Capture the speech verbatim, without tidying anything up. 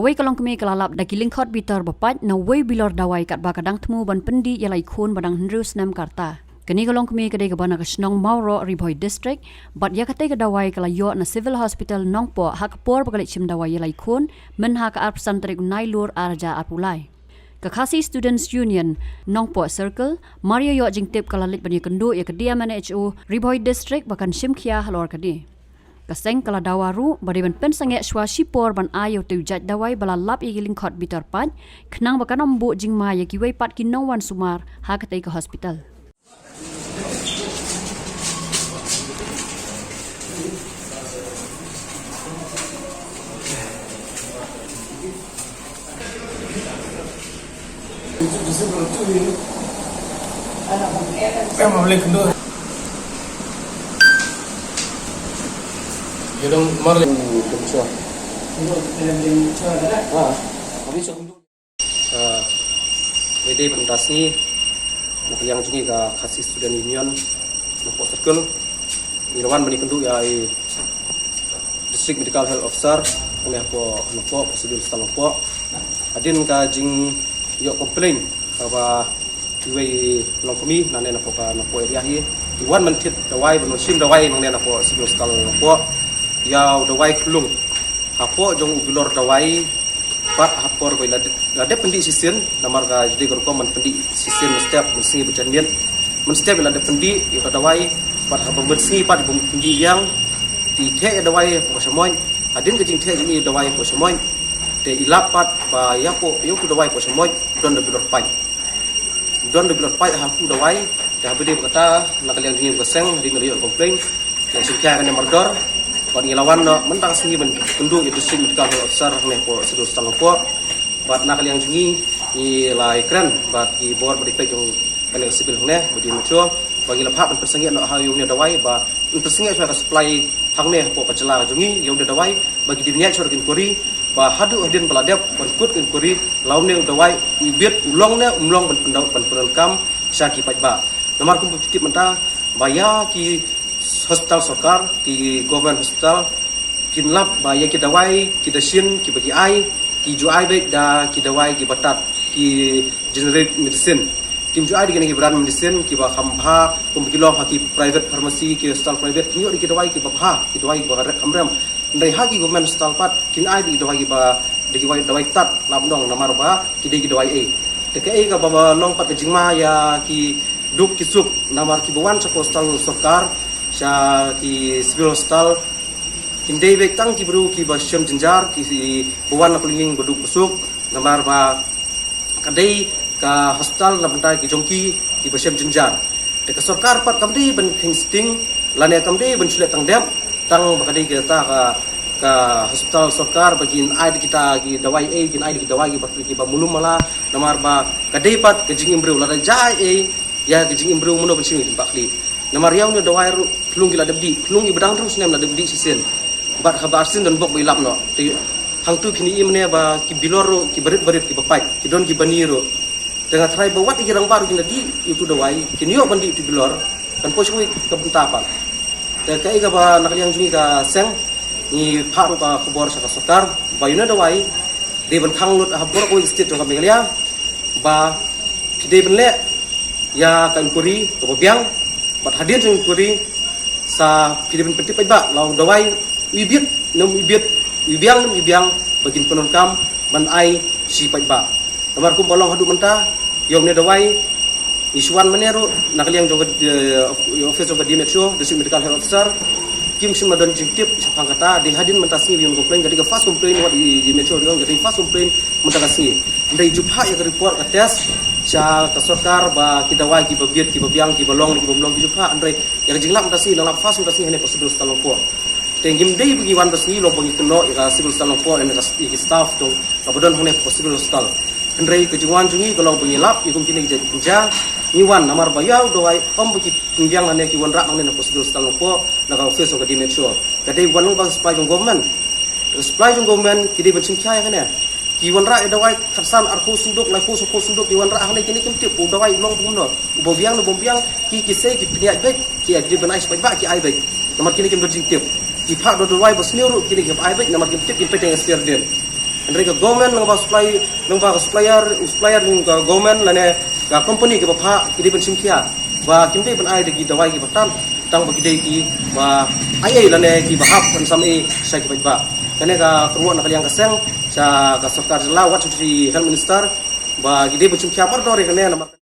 Kawei ka longkmie ka la lap da ki lyngkhot bitar ba pait na uwei u bilor dawai katba ka dang thmu ban pyndih ïa la i khun ba dang hynriew snem ka rta. Kane ka longkmie ka dei kaba na ka shnong Mawroh, Ri Bhoi District, bad ïa katei ka dawai ka la ïoh na Civil Hospital Nongpoh ha ka por ba ka leit shim dawai ïa la i khun, mynha ka arphew san tarik u Nailur arhajar arphew lai. Ka Khasi Students Union Nongpoh Circle, mar ïa ïoh jingtip ka la leit ban ïakynduh ïa ka D M N H O Ri Bhoi District ba kan shim khia halor kane. Ka seng ka la dawa ruh ba dei ban pynsangeh shuwa shipor ban ai ïa utei u jait dawai ba la lap ïa ki lyngkhot bitar pait, khnang ba kan ym buh jingma ïa kiwei pat ki nongwan sumar ha katei ka hospital. Ah, ngi dei ban da sngi, na ka liang jong ngi ka Khasi Student Union Nongpoh Circle, ngi la wan ban ïakynduh ïa i District Medical Health Officer, hangne hapoh Nongpoh, Civil Hospital Nongpoh. Hadien ka jingïoh complain kaba iwei i longkmie nangne napoh ka Nongpoh area hi, i wan ban thied dawai, ban shim dawai nangne napoh Civil Hospital Nongpoh. Ïa u dawai khlung hapoh jong u bilor dawai, pat ha por ba i la dep, la dep pyndih shisien, namar ka jong ka rukom ban pyndih shisien mynstep, mynsngi bad janmiet. Mynstep i la dep pyndih ïa u dawai, pat haba mynsngi pat i bym pyndih biang, te i theh ïa u dawai hapoh shamoit. Hadien ka jingtheh jong i ïa u dawai hapoh shamoit, te i lap pat ba ïa hapoh, ïa u dawai hapoh shamoit don da bilor pait. Don da bilor pait ha u dawai, te haba dei ba kata, na ka liang jong ngi ka seng, hadien ba la ïoh complain, ngi shim khia ïa kane mardor, bad ngi la wan noh mynta ka sngi ban kynduh ïa u District Medical Health Officer hangne hapoh Civil Hospital Nongpoh. Bad na ka liang jong ngi, ngi la ïakren bad ki bor ba dei peit jong kane ka civil hangne, ba dei mature, ba ngi la phah ban pynsangeh noh ha ïa une u dawai, ba yn pynsangeh shuwa ka supply hangne hapoh ka jylla ka jong ngi ïa une u dawai, ba ki dei ban ïaid shuwa ka inquiry, ba haduh hadien ba la dep ban kut ka inquiry, la une u dawai u bit, u long ne um long ban pyndonkam, ban pyndonkam sha ki paidbah. Namar kumba phi tip mynta ba ïa ki hospital sorkar, ki government hospital, kin lap ba ïa ki dawai, ki dashin, kiba ki ai, ki ju ai beit da ki dawai kiba tad, ki generic medicine. Kim ju ai da kine ki brand medicine kiba kham bha, kum ki long ha ki private pharmacy, ki hospital private, kin ïoh da ki dawai kiba bha, ki dawai kiba rek kham rem. Hynrei ha ki government hospital pat, kin ai da ki dawai kiba, da ki dawai tad, lap noh namar ba ki dei ki dawai ei. Te kaei kaba long pat ka jingma ïa ki duk ki suk, namar kiba wan sha hospital sorkar, sha ki civil hospital, kin dei beit tang ki briew kiba shem jynjar, kiba wan na ka lyngkhuh ba duk ba suk, namar ba ka dei ka hospital na bynta ki jong ki kiba shem jynjar. Te ka sorkar pat kam dei ban kheiñ sting, lane kam dei ban shu leh tang dep, tang ba ka dei kata ka, ka hospital sorkar ba kin ai da kita ki dawai ei, kin ai da ki dawai kiba, kiba mluh mala, namar ba ka dei pat ka jingim briew, lada jia ei ïa ka jingim briew, mano ban shim ïa ka jingpakli. Namar ïa une u dawai ruh khlung ki la dep dih, khlung kiba dang hynriew snem la dep dih shisien. Bad haba arsien don bok ba i lap noh. Te hangtu phin ïohi mynne ba ki bilor ruh kiba rit barit kiba pait, ki don kiba ni ruh. Te nga tharai ba wat ïa ki rangbah ruh kin da dih ïa utu u dawai, kin ïoh ban dih utu u bilor, kan poi shuh ïa ka bynta pat. Te kaei kaba na ka liang jong ngi ka seng, ngi phah ruh ka khubor sha ka sorkar ba ïa une u dawai dei ban khang lut ha baroh kawei ka state jong ka Meghalaya, ba phi dei ban leh ïa ka inquiry kaba biang, bad hadien jong ka inquiry sa phi dei ban pyntip paidbah la u dawai u bit ne um bit, u biang ne um biang, ba kin pyndonkam ban ai sha paidbah. Namar kumba long haduh mynta, ïa une u dawai ngi shu wan mynne ruh na ka liang jong ka, eh, office jong ka D M H O, District Medical Health Officer, kim shym la don jingtip shaphang kata. Dei hadien mynta ka sngi ba ïa une u complain, ka dei ka first complain wat i D M H O ruh, ka dei first complain mynta ka sngi. Hynrei ju phah ïa ka report ka test sha ka sorkar ba ki dawai kiba bit, kiba biang, kiba long, kiba ym long, ki ju phah. Hynrei ïa ka jinglap mynta ka sngi la lap first mynta ka sngi hangne hapoh Civil Hospital Nongpoh. Te ngim dei ba ngi wan ba sngi long ba ngi kynnoh ïa ka Civil Hospital Nongpoh ne ïa ka, ïa ki staff jong kaba don hangne hapoh Civil Hospital. Hynrei ka jingwan jong ngi ka long ba ngi lap ïa kum kine ki jait kynja, ngi wan namar ba ïa u dawai ym ba ki pynbiang nangne, ki wanrah nangne hapoh Civil Hospital Nongpoh na ka office jong ka D M H O. Ka dei wan long ba ka supply jong government. Ka supply jong government ki dei ban shim khia ïa kane. Ki wanrah ïa dawai khatsan arphew sanduk, laiphew shiphew sanduk ki wanrah hangne, kine kim tip u dawai u long kumno, uba biang ne um biang, ki, ki sei ki pynïaid beit, ki ïa dei ban ai sha paidbah ki ai beit. Namar kine kim don jingtip. Ki phah da u dawai ba sniew ruh kine kim ai beit namar kim tip, kin peit tang expiry date. Hynrei ka government lyngba supply, lyngba ka supplier, u supplier lyngba ka government lane ka company kiba phah ki dei ban shim khia ba kim dei ban ai da ki dawai kiba tam, tang ba ki dei kiba ai ei lane kiba hap ban sam ei sha ki paidbah. Kane ka kyrwoh na ka liang ka seng sha ka sorkar jylla, wat sha u Health Minister ba ki dei ban shim khia mardor ïa kane namar